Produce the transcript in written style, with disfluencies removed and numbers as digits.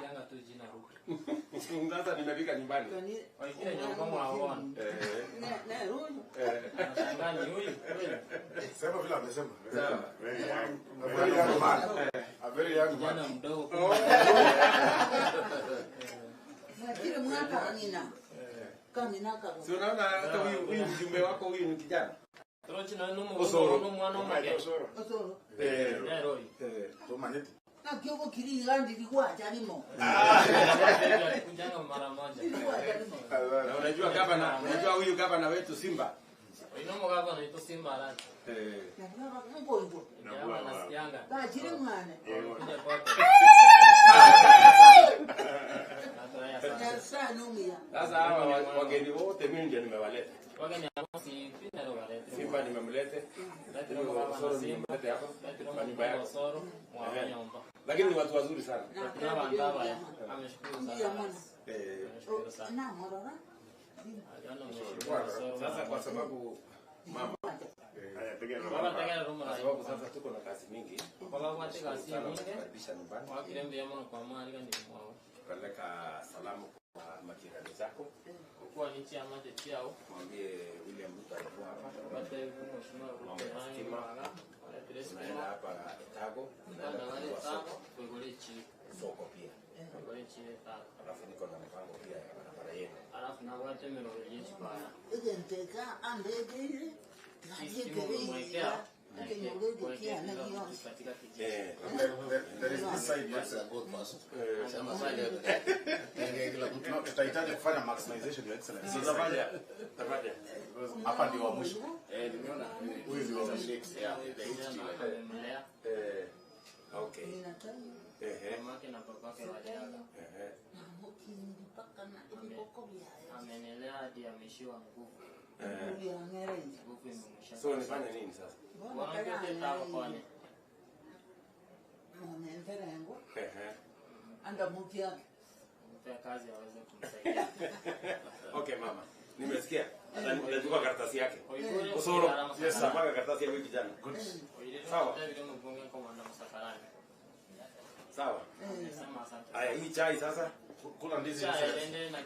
Nasikianga tu jina Ruto. Sasa nimefika nyumbani. Waikile nyumba mwaona. Eh. Anashangaa ni huyu kweli. Sema vile amesema. Sawa. Very young. A very young man. A very young Kijana man. mdogo. Lakini mwaka nina kamina ka Si unaona hata huyu mjumbe wako huyu ni kijana? Turochi na numu Osoro. numu mwana mwake. Osoro. Osoro. Eh. Nero huyu. Eh. Tumanyeti. Na kyogo kiri gandi ligwa jalimo. Kujanga mara moja. Ligwa jalimo. Na unajua gavana, unajua huyu gavana wetu Simba. Ino mugaba na ito Simba rani. Eh. Na baba ngo ngo. Jamaa nasikianga. Ba jiri mwana. Kuja kwake. Nafurahia sana. Na sana umia. Sasa hawa wageni wote mimi ndio nimewaleta. Wageni ambao si nero walete. Simba nimemlete. Lete Huyu mugaba Osoro na Simba. nimemlete hapa Lete kwa nyumba mugaba yako. Osoro. Mwanyomba. Lakini ni watu wazuri sana. Na bandaba ameshukuru sana. Eh. Ameshukuru sana. Na morora. Aliona mheshimiwa Osoro. Sasa kwa sababu mama, Haya, piga Baba tegera rumo kwa na sababu sasa tuko na kazi mingi. Baba kwa tega si Sana mingi. kukaribisha nyumbani. Wakirembe yamono kwa mali kandi mwao. Peleka salamu kwa majirani zako. Kwa nchi ya mate chiao. Mwambie William Ruto alikuwa hapa. Bate mheshimiwa Mambo Ruto ya naye stima. mwaga. Wale Tunaenda stima. hapa Etago, tunaenda Wale kufungua tano soko, kuigole chi. soko pia. Kuigole chi tano. Alafu niko na mpango pia ya barabara yenu. Alafu na wate mero yechi baya. Egenteka ambegere. Simu mwekea. Kaje na Kuwekea katika kijiji. Eh, There is this side, yes. No, tutahitaji kufanya maximization, Your Excellency. tutafanya tutafanya. Because hapa ndio wa mwisho. Eh, nimeona. Huyu ndio wa mwisho. Kijana amemlea. Eh, okay. Ehe. Mamake na babake waliaga. Ehe. Amenelea hadi ameishiwa nguvu. Nguvu imemwisha. So nifanye nini sasa? Wanamke tabo kwani. Ehe. Mpea kazi aweze kumsaidia. Okay mama. Nimesikia. Nachukua karatasi yake. Oigure Osoro. Yes, sir. Napanga karatasi ya huyu kijana. Sawa. Sawa. Sema asante. Haya, hii chai sasa. Kula ndizi, Your Chai, Excellency. ende na